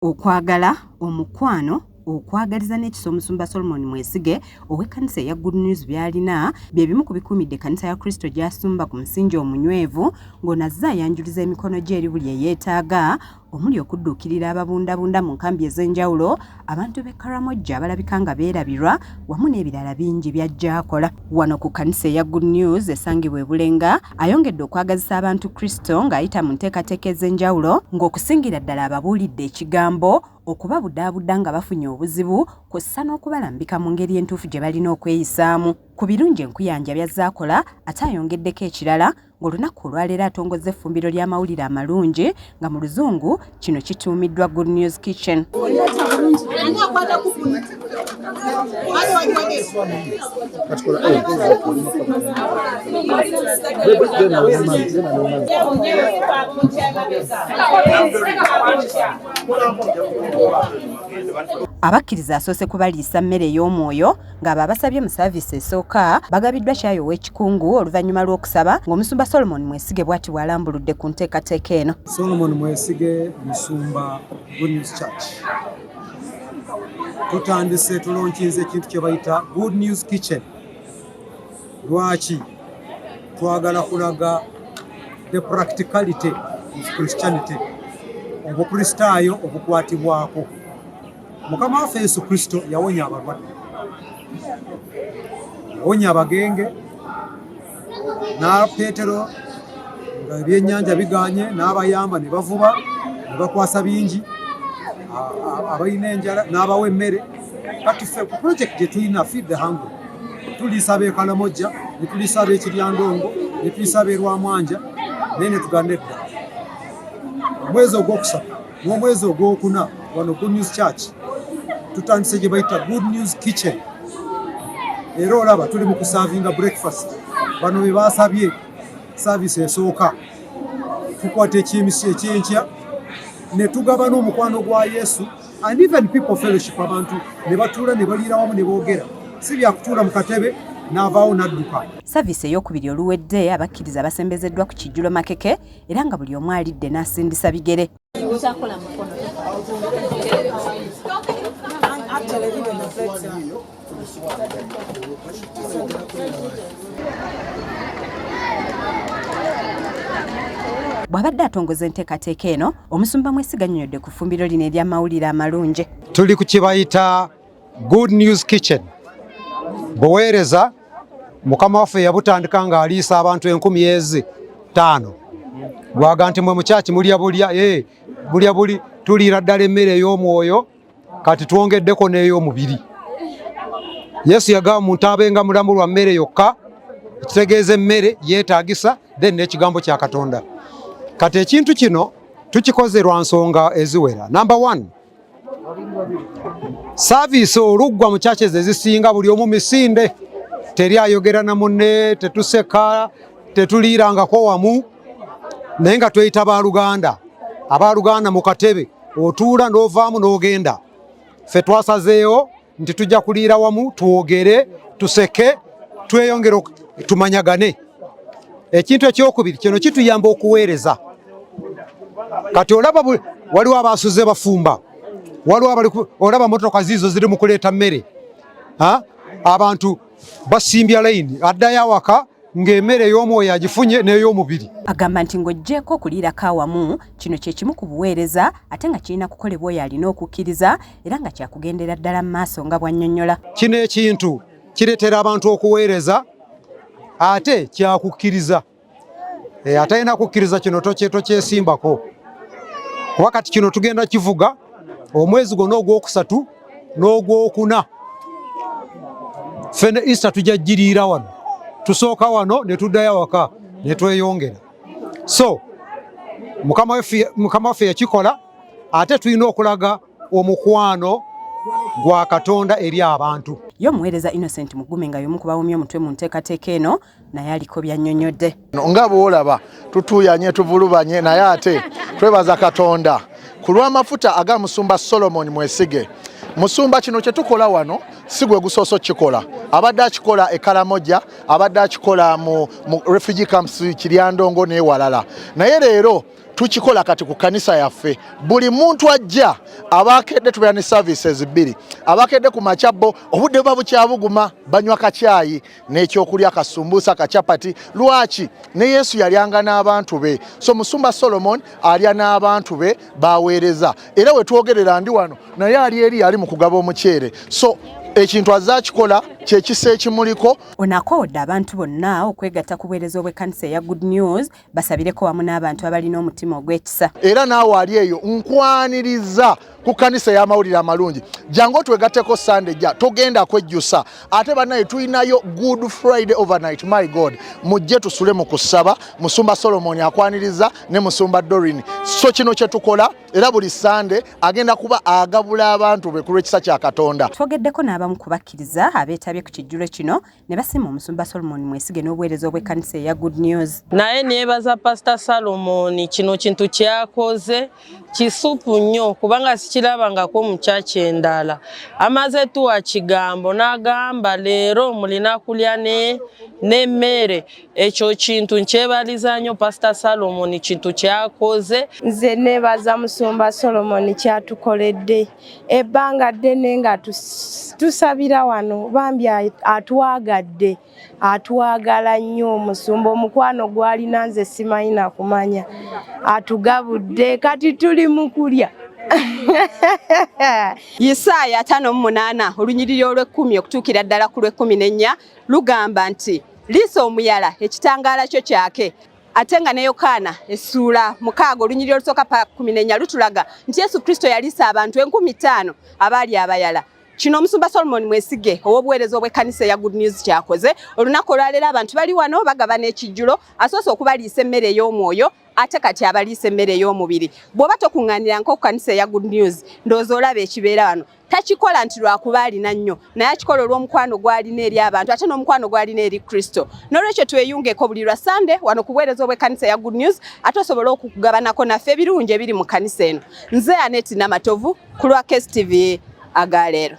Okwagala, omukwano, okwagaliza n'ekisa Omusumba Solomon Mwesige ow'ekkanisa eya Good News by'alina bye bimu ku bikuumidde ekkanisa ya Kristo gy'asumba ku musingi omunywevu ng'ono azze ayanjuliza emikono gye eri buli eyeetaaga omuli okudduukirira ababundabunda mu nkambi ez'enjawulo, abantu b'e Karamoja abalabika nga beerabirwa wamu n'ebirala bingi by'ajja akola. Wano ku kkanisa eya Good News esangibwa e Bulenga ayongedde okwagazisa abantu Kristo ng'ayita mu nteekateeka ez'enjawulo ng'okusingira ddala ababuulidde ekigambo, okubabudaabuda nga bafunye obuzibu kw'ossa n'okubalambika mu ngeri entuufu gye balina okweyisaamu. Ku birungi enkuyanja by'azze akola ate ayongeddeko ekirala ng'olunaku olwaleero atongozza effumbiro ly'amawulire amalungi nga mu luzungu kino kituumiddwa Good News Kitchen. Abakkiriza asoose kubaliisa mmere ey'omwoyo ng'abo abasabye mu saaviisi esooka bagabiddwa kyayi ow'ekikungu oluvannyuma lw'okusaba ng'omusumba Solomon Mwesige bw'ati bw'alambuludde ku nteekateeka eno. Solomon Mwesige musumba Good News Church. Tutandise tulonkinze ekintu kye bayita Good News Kitchen. Lwaki? Twagala kulaga the practicality of Christianity, Obukristaayo obukwatibwako. Mukama waffe Yesu Kristo yawonya abalwadde, yawonya abagenge, na Petero nga ebyennyanja biganye n'abayamba ne bavuba ne bakwasa bingi, abalina enjala n'abawa emmere. Kati ffe ku project gye tulina Feed the Hungry tuliisa ab'e Karamoja, ne tuliisa ab'e Kiryandongo, ne tuliisa ab'e Rwamwanja, naye ne tugana edda omwezi ogwokusatu n'omwezi ogwokuna wano Good News Church tutandise gye bayita Good News Kitchen, era olaba tuli mu kusavinga breakfast. Bano be basabye service esooka, tukwata ekyemisi ekyenkya ne tugabana omukwano gwa Yesu and even people fellowship, abantu ne batuula ne baliira wamu ne boogera, si byakutuula mu katebe n'avaawo n'adduka. Saviisi eyokubiri oluwedde abakkiriza basembezeddwa ku kijjulo makeke era nga buli omu alidde n'asindisa bigere. Bw'abadde atongoza enteekateeka eno, omusumba Mwesiga annyonnyodde ku ffumbiro lino ery'amawulire amalungi. Tuli ku kibayita Good News Kitchen. Buweereza Mukama waffe yabutandika ng'aliisa abantu 5000. Gwaga nti mwe mukyaki mulya bulya, bulya buli, tuliira ddala emmere ey'omwoyo, kati twongeddeko n'ey'omubiri. Yesu yagamba muntu abenga mulamu lwa mmere yokka, ekitegeeza emmere yeetaagisa then n'ekigambo kya Katonda. Kati ekintu kino tukikoze lwa nsonga eziwera. Number 1, saaviisi oluggwa mu churches ezisinga buli omu misinde, teri ayogera na munne, tetuseka, tetuliirangako wamu, naye nga tweyita baluganda. Abaluganda mu katebe otuula n'ovaamu n'ogenda. Ffe twasazeewo nti tujja kuliira wamu, twogere, tuseke, tweyongere tumanyagane. Ekintu ekyokubiri kino kituyamba okuweereza. Kati olaba waliwo abasuze bafumba, waliwo olaba motoka ziizo ziri mu kuleeta mmere, abantu basimbya layini, addayo awaka ng'emmere ey'omwoyo agifunye n'ey'omubiri. Agamba nti ng'oggyeeko okuliirako awamu, kino kye kimu ku buweereza ate nga kirina kukolebwa oyo alina okukkiriza era nga kyakugendera ddala mu maaso nga bw'annyonnyola. Kino ekintu kireetera abantu okuweereza ate kyakukkiriza. Atalina kukkiriza kino tokyesimbako, kuba kati kino tugenda kivuga omwezi gwonna ogwokusatu n'ogwokuna. Ffe ne Easter tujja giriira wano, tusooka wano ne tuddayo awaka ne tweyongera. So Mukama waffe yakikola, ate tulina okulaga omukwano gwa Katonda eri abantu. Ye omuweereza Innocent Mugume nga y'omu ku bawomye omutwe mu nteekateeka eno naye aliko by'annyonnyodde. Nga bw'olaba tutuuyanye tuvulubanye, naye ate twebaza Katonda ku lw'amafuta aga musumba Solomon Mwesige. Musumba, kino kye tukola wano si gwe gusoose okukikola, abadde akikola e Karamoja, abadde akikola mu refugee camps Kiryandongo n'ewalala, naye leero Tukikola kati ku kkanisa yaffe. Buli muntu ajja abakedde, tubeera ne services bbiri. Abakedde ku makya, bo obudde buba bukyabuguma, banywa kacyayi n'ekyokulya, kasumbusa, kacapati. Lwaki? Ne Yesu yalyanga n'abantu be. So Musumba Solomon alya n'abantu be baweereza, era we twogerera ndi wano naye ali eri ali mu kugaba omuceere. So ekintu azze akikola, kyekisa ekimuliko. Ono akoowodde abantu bonna okwegatta ku buweereza obw'ekkanisa eya Good News, basabireko wamu n'abantu abalina omutima ogw'ekisa. Era naawe ali eyo, nkwaniriza ku kkanisa ey'amawulire amalungi. Jangu otwegatteko Sande ejja, togenda kwejjusa. Ate bannaye, tulinayo Good Friday overnight. My God, mujje tusule mu kusaba. Musumba Solomon akwaniriza ne Musumba Dorin. So kino kye tukola, era buli Sande agenda kuba agabula abantu be ku lw'ekisa kya Katonda. Twogeddeko n'abamu ku bakkiriza abeetabye ku kijjulo kino ne basiima Omusumba Solomon Mwesige n'obuweereza obw'ekkanisa eya Good News. Naye neebaza Pasita Salomoni. Kino kintu kyakoze kisupu nnyo, kubanga sikirabangako mu kyaki endala. Amaze tuwa kigambo n'agamba leero mulina kulya n'emmere. Ekyo kintu nkyebaliza nnyo Pasita Salomoni, kintu kyakoze. Nze neebaza Musumba Solomoni kyatukoledde ebbanga ddene nga tusabira wano. Bambi atwagadde, atwagala nnyo omusumba. Omukwano gwalina nze simanyi nakumanya. Atugabudde, kati tuli mu kulya. Isaaya 58 olunyiriri olw'ekkumi okutuukira ddala ku lw'ekkumi n'ennya lugamba nti, "Liisa omuyala, ekitangaala kyo kyake." Ate nga ne Yokaana essuula 6 olunyiriri olusooka pa 14 lutulaga nti Yesu Kristo yaliisa abantu 5000 abaali abayala. Kino Omusumba Solomon Mwesige ow'obuweereza obw'ekkanisa eya Good News kyakoze olunaku olwaleero. Abantu bali wano bagabana ekijjulo. Asoose okubaliisa emmere ey'omwoyo, ate kati abaliisa emmere ey'omubiri. Bw'oba tokuŋŋaanira nko ku kanisa eya Good News, ndowooza olaba ekibeera wano. Takikola nti lwakuba alina nnyo, naye akikola olw'omukwano gw'alina eri abantu, ate n'omukwano gw'alina eri Kristo. N'olwekyo tweyungeko buli lwa Sande wano ku buweereza obw'ekkanisa eya Good News, ate osobole okugabanako naffe ebirungi ebiri mu kkanisa eno. Nze Aneti Namatovu ku lwa KSTV Agaleero.